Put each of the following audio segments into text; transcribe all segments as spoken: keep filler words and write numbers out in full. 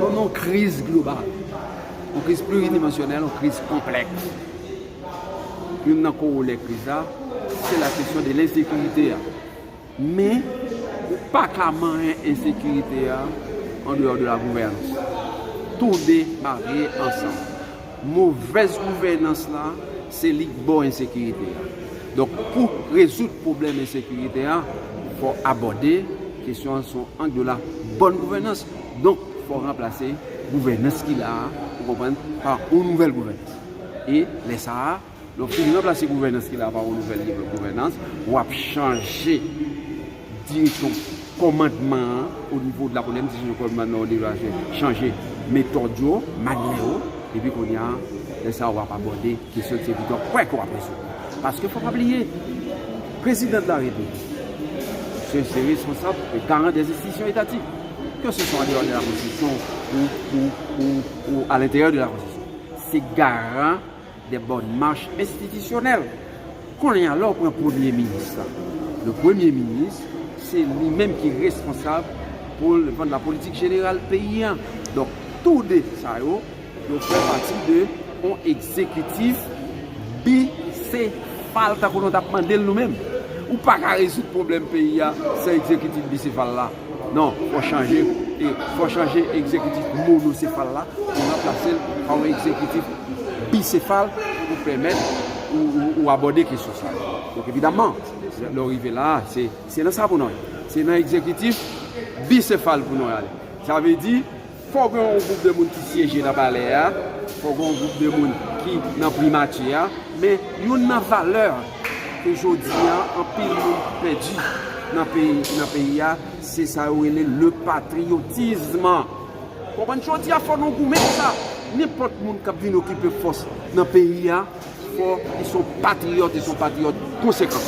Nou nan yon kriz global, yon kriz pliridimansyonèl, yon kriz konplèks. Youn nan kowolè kriz la, se la kesyon de lensekirite a. Men, ou pa ka manyen ensekirite a andeyò de la gouvènans. Toude marye ansanm. Movèz gouvènans la, se li k ba w ensekirite a. Donk, pou rezoud pwoblèm ensekirite a, fò abòde kesyon an sou ang de la bòn gouvènans. Donk, fò ranplase gouvènans ki la a, ou konprann, pa yon nouvèl gouvènans. E lè sa a, lè w fin ranplase gouvènans ki la a pa yon nouvèl nivo gouvènans, w ap chanje direksyon kòmandman an o nivo de la polis, chanje kòmandman o nivo de la, chanje metòd yo, manyè yo, epi kounye a, lè sa a, w ap abòde kesyon de sekirite, w ap kwè ke w ap rezoud. Paske fò pa bliye, prezidan de la repiblik, se, se responsab e garan dè enstitisyon etatik, ke se swa andeyò de la konstitisyon ou, ou, ou, ou alenteryè de la konstitisyon. Se garan de bòn mach enstitisyonèl. Kounye a, lè w pran premye minis la, le premye minis, se li menm ki responsab pou l vann la politik jeneral peyi a. Donk, toude sa yo, yo fè pati de yon egzekitif bisefal, tankou nou t ap mande l nou menm. Ou pa ka rezoud pwoblèm peyi a san egzekitif bisefal la. Non, fò chanje, e fò chanje egzekitif monosefal la pou ranplase l pa yon egzekitif bisefal pou pèmèt ou, ou, ou abòde kesyon sa yo. Donk, evidaman, lè w rive la a, se, se nan sa pou nou ye. Se nan egzekitif bisefal pou nou ale. Sa vle di, fò gen yon gwoup de moun ki syeje nan palè a, fò gen yon gwoup de moun ki nan primati a, men youn nan valè ke jodi a anpil moun pèdi nan peyi, nan peyi a, se sa yo rele le patriotisme. Konprann, jodi a fò nou goumen pou sa. Nenpòt moun k ap vin okipe pòs nan peyi a, fò li se yon patriyòt, e se yon patriyòt konsekan.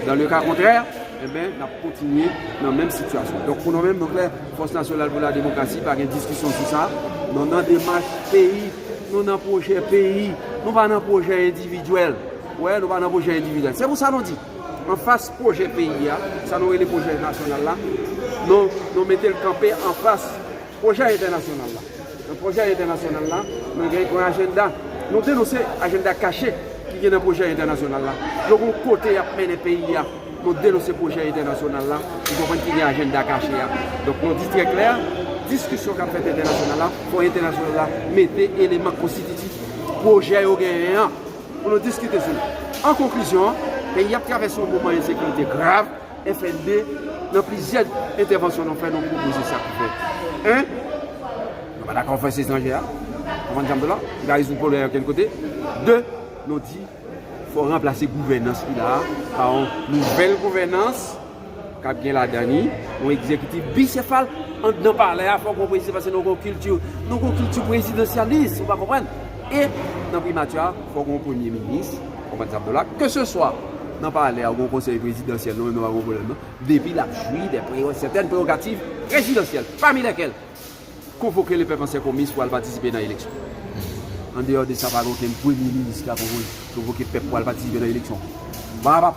Dans le cas contraire, enben, n ap kontinye nan menm sitiyasyon. Donk, pou nou menm, nou klè, Fòs Nasyonal pou la Demokrasi, pa gen diskisyon sou sa. Nou nan demach peyi, nou nan pwojè peyi, nou pa nan pwojè endividyèl. Wè, nou pa nan pwojè endividyèl. Se pou sa nou di, anfas pwojè peyi a, sa nou rele pwojè nasyonal la, nou, nou mete l kanpe anfas pwojè entènasyonal la. Nan pwojè entènasyonal la, nou gen yon ajanda. Nou denonse ajanda kache ki gen nan pwojè entènasyonal la. Yo gen yon kote y ap mennen peyi a. Nou denonse pwojè entènasyonal la. Nou konprann ki gen ajanda kache a. Donk, nou di trè klè, diskisyon k ap fèt entènasyonal la, fò entènasyonal la mete eleman konstititif pwojè yo genyen an pou nou diskite sou li. An konklizyon, peyi ap travèse yon moman ensekirite grav. F N D, nan plizyè entèvansyon nou fè, nou pwopoze sa pou fè. En, nou pa dakò fòs etranjè a, konprann sa m di w la, li pa rezoud pwoblèm okenn kote. De, nou di, fò ranplase gouvènans ki la a pa yon nouvèl gouvènans k ap gen ladan li yon egzekitif bisefal anndan palè a, fò gen yon prezidan, paske nou gen yon kilti, nou gen yon kilti prezidansyalis, ou pa konprann? E nan primati a, fò gen yon premye minis, konprann sa m di w la, ke se swa nan palè a ou gen yon konsèy prezidansyèl, nou menm nou pa gen yon pwoblèm non, depi l ap jwi de pre-, sètèn prerogativ prezidansyèl, pami lèkèl konvoke lepèp an sè komis pou al patisipe nan eleksyon. Andeyò de sa, pa gen okenn premye minis ki ka konvo-, konvoke pèp pou al patisipe nan eleksyon. Ba, ba,